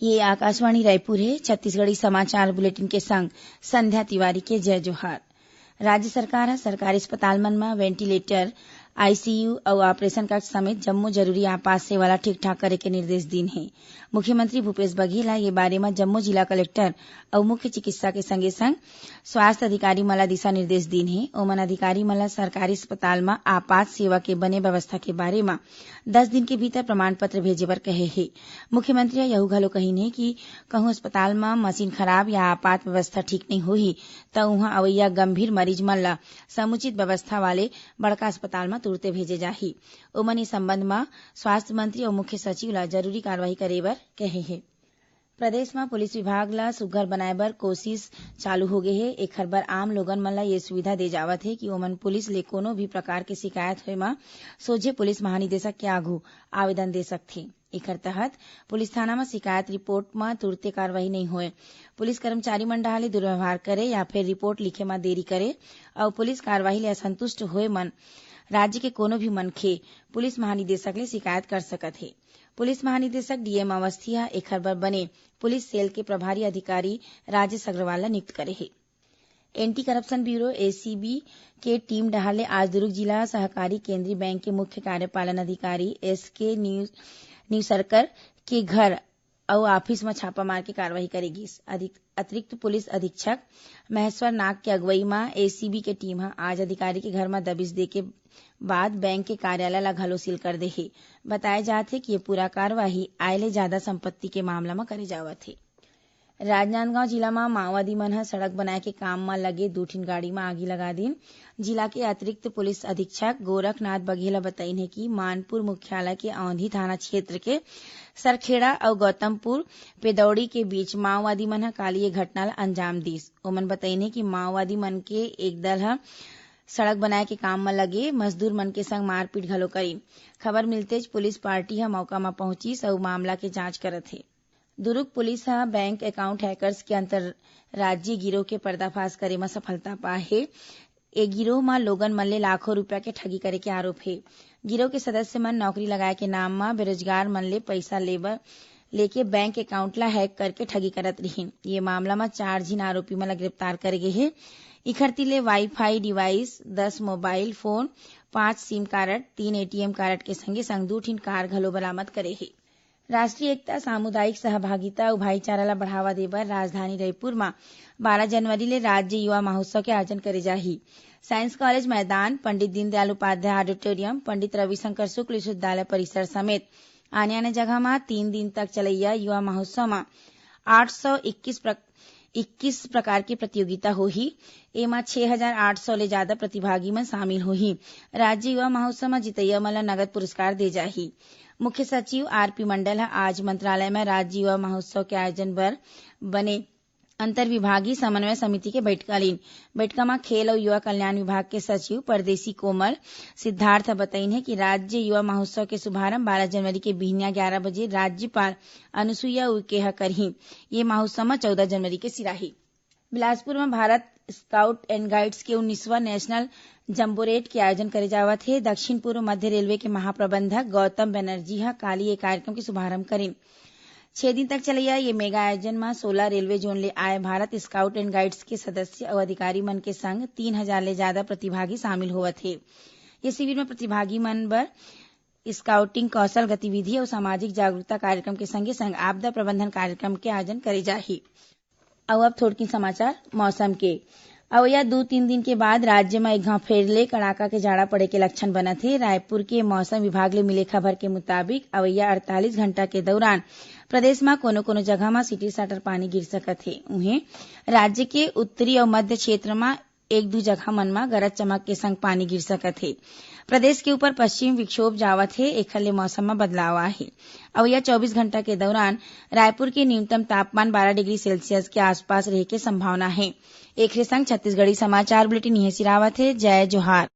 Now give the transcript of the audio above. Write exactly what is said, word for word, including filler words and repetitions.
ये आकाशवाणी रायपुर हे। छत्तीसगढ़ी समाचार बुलेटिन के संग संध्या तिवारी के जय जोहार। राज्य सरकार ह सरकारी अस्पताल मन म वेंटिलेटर, आईसीयू अउ ऑपरेशन कक्ष समेत जम्मो जरूरी आपात सेवा ला ठीक-ठाक करे के निर्देश दीन हे। मुख्यमंत्री भूपेश बघेल ह ये बारे म जम्मो जिला कलेक्टर अउ मुख्य चिकित्सा के संगे-संग स्वास्थ्य अधिकारी मन ला दिशा निर्देश दीन हे। ओमन अधिकारी मन ला सरकारी अस्पताल म आपात सेवा के बने व्यवस्था के बारे म दस दिन के भीतर प्रमाण पत्र भेजे बर कहे हे। मुख्यमंत्री ह यहू घलो कहिन हे कि कहूं अस्पताल म मशीन खराब या आपात व्यवस्था ठीक नइ होही, त उहां अवइया गंभीर मरीज मन ला समुचित व्यवस्था वाले बड़का अस्पताल म तुरते भेजे जाही। ओमन ए संबंध म स्वास्थ्य मंत्री अउ मुख्य सचिव ला जरूरी कार्रवाई करे बर कहे हे। प्रदेश म पुलिस विभाग ला सुघ्घर बनाए बर कोशिश चालू हो गे हे। एखर बर आम लोगन मन ला ये सुविधा दे जावत हे कि ओमन पुलिस ले कोनो भी प्रकार के शिकायत होए म सोझे पुलिस महानिदेशक के आघू आवेदन दे सकथे। एखर तहत पुलिस थाना म शिकायत रिपोर्ट म तुरते कार्रवाई नइ होए। पुलिस कर्मचारी मन डहार ले दुर्व्यवहार करे या फिर रिपोर्ट लिखे म देरी करे अउ पुलिस कार्रवाई ले असंतुष्ट होए मन राज्य के कोनो भी मनखे पुलिस महानिदेशक ले शिकायत कर सकत हे। पुलिस महानिदेशक डीएम अवस्थी ह एखर बर बने पुलिस सेल के प्रभारी अधिकारी राजेश अग्रवाल ल नियुक्त करे हे। एंटी करप्शन ब्यूरो, एसीबी, के टीम डहार ले आज दुर्ग जिला सहकारी केंद्रीय बैंक के मुख्य कार्यपालन अधिकारी एसके न्यू न्यूसरकर के घर अउ ऑफिस म छापा मार के कार्रवाई करे गिस। अधिक अतिरिक्त पुलिस अधीक्षक महेश्वर नाग के अगुवई म एसीबी के टीम ह आज अधिकारी के घर म दबिश दे के बाद बैंक के कार्यालय ला घलो सील कर दे हे। बताए जात हे कि ये पूरा कार्रवाई आय ले जादा संपत्ति के मामला म करे जावत हे। राजनांदगांव जिला म माओवादी मन ह सड़क बनाए के काम म लगे दू ठिन गाड़ी म आगी लगा दीन। जिला के अतिरिक्त पुलिस अधीक्षक गोरखनाथ बघेल ह बतईन हे कि मानपुर मुख्यालय के औंधी थाना क्षेत्र के सरखेड़ा अउ गौतमपुर पेदौड़ी के बीच माओवादी मन ह काली ये घटना ल अंजाम दीस। ओमन बतईन हे कि माओवादी मन के एक दल ह सड़क बनाए के काम म लगे मजदूर मन के संग मारपीट घलो करिन। खबर मिलतेच पुलिस पार्टी ह मौका म पहुंचिस अउ मामला के जांच करत हे। दुरूग पुलिस ह बैंक अकाउंट हैकर्स के अंतर्राज्यीय गिरोह के पर्दाफाश करे म सफलता पाए हे। ए गिरोह म लोगन मन ले लाखों रूपिया के ठगी करे के आरोप हे। गिरोह के सदस्य मन नौकरी लगाए के नाम म बेरोजगार मन ले पइसा लेबर, लेके बैंक अकाउंट ला हैक करके ठगी करत रिहिन। ये मामला म चार झिन आरोपी मन ला गिरफ्तार करे गे हे। इखर ती ले वाईफाई डिवाइस, दस मोबाइल फोन, पांच सिम कारड, तीन एटीएम कारड के संगे संग दू ठिन कार घलो बरामद करे हे। राष्ट्रीय एकता, सामुदायिक सहभागिता अउ भाईचारा ला बढ़ावा दे बर राजधानी रईपुर म बारह जनवरी ले राज्य युवा महोत्सव के आयोजन करे जाही। साइंस कॉलेज मैदान, पंडित दीनदयाल उपाध्याय ऑडिटोरियम, पंडित रविशंकर शुक्ल विश्वविद्यालय परिसर समेत आने-आने जगह म तीन दिन तक चलइया युवा महोत्सव म आठ सौ इक्कीस प्र-, इक्कीस प्रकार के प्रतियोगिता होही। एमा छह हजार आठ सौ ले जादा प्रतिभागी मन शामिल होही। राज्य युवा महोत्सव म जितइया मन ल नगद पुरस्कार दे जाही। मुख्य सचिव आरपी मंडल ह आज मंत्रालय म राज्य युवा महोत्सव के आयोजन बर बने अंतरविभागीय समन्वय समिति के बैठका लीन। बैठका म खेल अउ युवा कल्याण विभाग के सचिव परदेसी कोमल सिद्धार्थ ह बतईन हे कि राज्य युवा महोत्सव के शुभारंभ बारह जनवरी के बिहनिया ग्यारह बजे राज्यपाल अनुसुईया उइके ह करही। ये महोत्सव म चौदह जनवरी के सिराही। बिलासपुर म भारत स्काउट एंड गाइड्स के उन्नीसवाँ नेशनल जम्बोरेट के आयोजन करे जावत हे। दक्षिण पूर्व मध्य रेलवे के महाप्रबंधक गौतम बनर्जी ह काली ये कार्यक्रम के शुभारंभ करिन। छह दिन तक चलइया ये मेगा आयोजन म सोलह रेलवे जोन ले आए भारत स्काउट एंड गाइड्स के सदस्य अउ अधिकारी मन के संग तीन हजार ले जादा प्रतिभागी शामिल होवत हे। ये शिविर म प्रतिभागी मन बर स्काउटिंग, कौशल गतिविधि अउ सामाजिक जागरूकता कार्यक्रम के संगे संग आपदा प्रबंधन कार्यक्रम के आयोजन करे जाही। अउ अब थोड़किन समाचार मौसम के। अवइया दू तीन दिन के बाद राज्य म एक घांव फेर ले कड़ाका के जाड़ा पड़े के लक्षण बनत हे। रायपुर के मौसम विभाग ले मिले खबर के मुताबिक, अवइया अड़तालीस घंटा के दौरान प्रदेश म कोनो-कोनो जगह म सिटीर साटर पानी गिर सकत हे। उहें, राज्य के उत्तरी अउ मध्य क्षेत्र म एक दू जगह मन म गरज चमक के संग पानी गिर सकत हे। प्रदेश के ऊपर पश्चिम विक्षोभ जावत हे, एखर ले मौसम म बदलाव आए हे। अवइया चौबीस घंटा के दौरान रायपुर के न्यूनतम तापमान बारह डिग्री सेल्सियस के आसपास रहे के संभावना हे। एखरे संग छत्तीसगढ़ी समाचार बुलेटिन इहें सिरावत हे। जय जोहार।